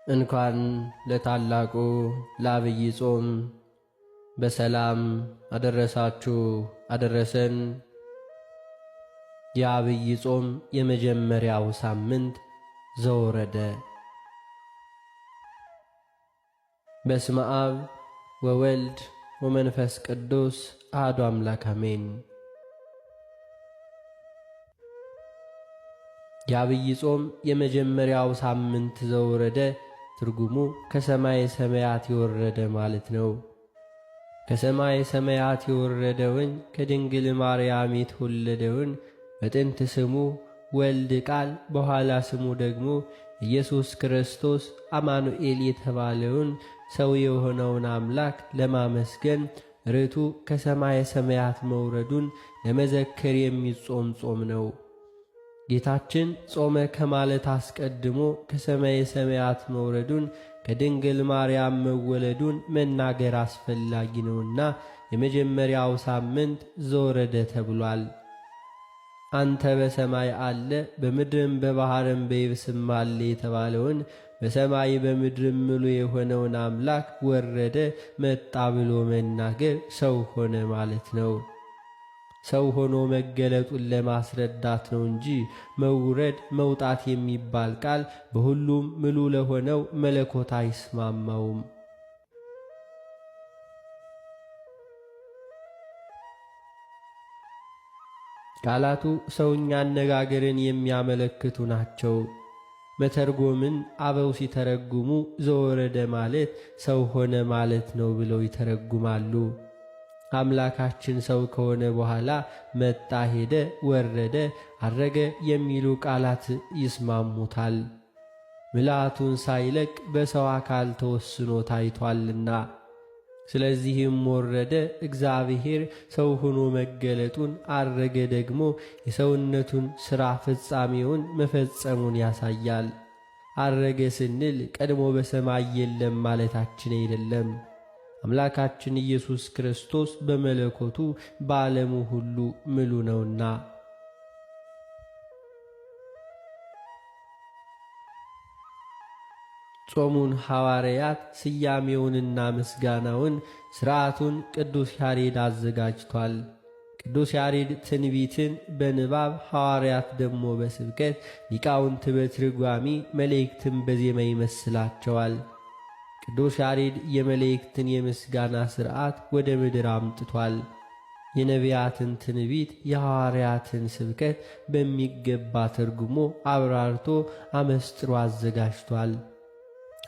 እንኳን ለታላቁ ለዐቢይ ጾም በሰላም አደረሳችሁ አደረሰን። የዐቢይ ጾም የመጀመሪያው ሳምንት ዘወረደ። በስመ አብ ወወልድ ወመንፈስ ቅዱስ አሐዱ አምላክ አሜን። የዐቢይ ጾም የመጀመሪያው ሳምንት ዘወረደ ትርጉሙ ከሰማይ ሰማያት የወረደ ማለት ነው። ከሰማይ ሰማያት የወረደውን ከድንግል ማርያም የተወለደውን በጥንት ስሙ ወልድ ቃል በኋላ ስሙ ደግሞ ኢየሱስ ክርስቶስ አማኑኤል የተባለውን ሰው የሆነውን አምላክ ለማመስገን ርቱ ከሰማይ ሰማያት መውረዱን ለመዘከር የሚጾም ጾም ነው። ጌታችን ጾመ ከማለት አስቀድሞ ከሰማየ ሰማያት መውረዱን ከድንግል ማርያም መወለዱን መናገር አስፈላጊ ነውና የመጀመሪያው ሳምንት ዘወረደ ተብሏል። አንተ በሰማይ አለ በምድርም በባሕርም በየብስም አለ የተባለውን በሰማይ በምድርም ምሉ የሆነውን አምላክ ወረደ መጣ ብሎ መናገር ሰው ሆነ ማለት ነው። ሰው ሆኖ መገለጡን ለማስረዳት ነው እንጂ መውረድ መውጣት የሚባል ቃል በሁሉም ምሉ ለሆነው መለኮት አይስማማውም። ቃላቱ ሰውኛ አነጋገርን የሚያመለክቱ ናቸው። መተርጎምን አበው ሲተረጉሙ ዘወረደ ማለት ሰው ሆነ ማለት ነው ብለው ይተረጉማሉ። አምላካችን ሰው ከሆነ በኋላ መጣ፣ ሄደ፣ ወረደ፣ አረገ የሚሉ ቃላት ይስማሙታል። ምልአቱን ሳይለቅ በሰው አካል ተወስኖ ታይቷልና። ስለዚህም ወረደ እግዚአብሔር ሰው ሆኖ መገለጡን፣ አረገ ደግሞ የሰውነቱን ሥራ ፍጻሜውን መፈጸሙን ያሳያል። አረገ ስንል ቀድሞ በሰማይ የለም ማለታችን አይደለም። አምላካችን ኢየሱስ ክርስቶስ በመለኮቱ በዓለሙ ሁሉ ምሉ ነውና። ጾሙን ሐዋርያት ስያሜውንና ምስጋናውን ሥርዓቱን ቅዱስ ያሬድ አዘጋጅቷል። ቅዱስ ያሬድ ትንቢትን በንባብ ሐዋርያት ደግሞ በስብከት ሊቃውንት በትርጓሚ መላእክትን በዜማ ይመስላቸዋል። ቅዱስ ያሬድ የመላእክትን የምስጋና ሥርዓት ወደ ምድር አምጥቷል። የነቢያትን ትንቢት የሐዋርያትን ስብከት በሚገባ ተርጉሞ አብራርቶ አመስጥሮ አዘጋጅቷል።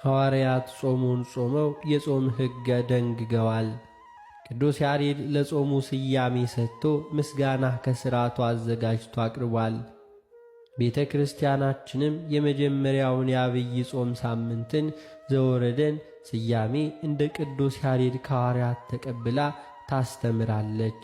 ሐዋርያት ጾሙን ጾመው የጾም ሕገ ደንግገዋል። ቅዱስ ያሬድ ለጾሙ ስያሜ ሰጥቶ ምስጋና ከሥርዓቱ አዘጋጅቶ አቅርቧል። ቤተ ክርስቲያናችንም የመጀመሪያውን የዐቢይ ጾም ሳምንትን ዘወረደን ስያሜ እንደ ቅዱስ ያሬድ ከሐዋርያት ተቀብላ ታስተምራለች።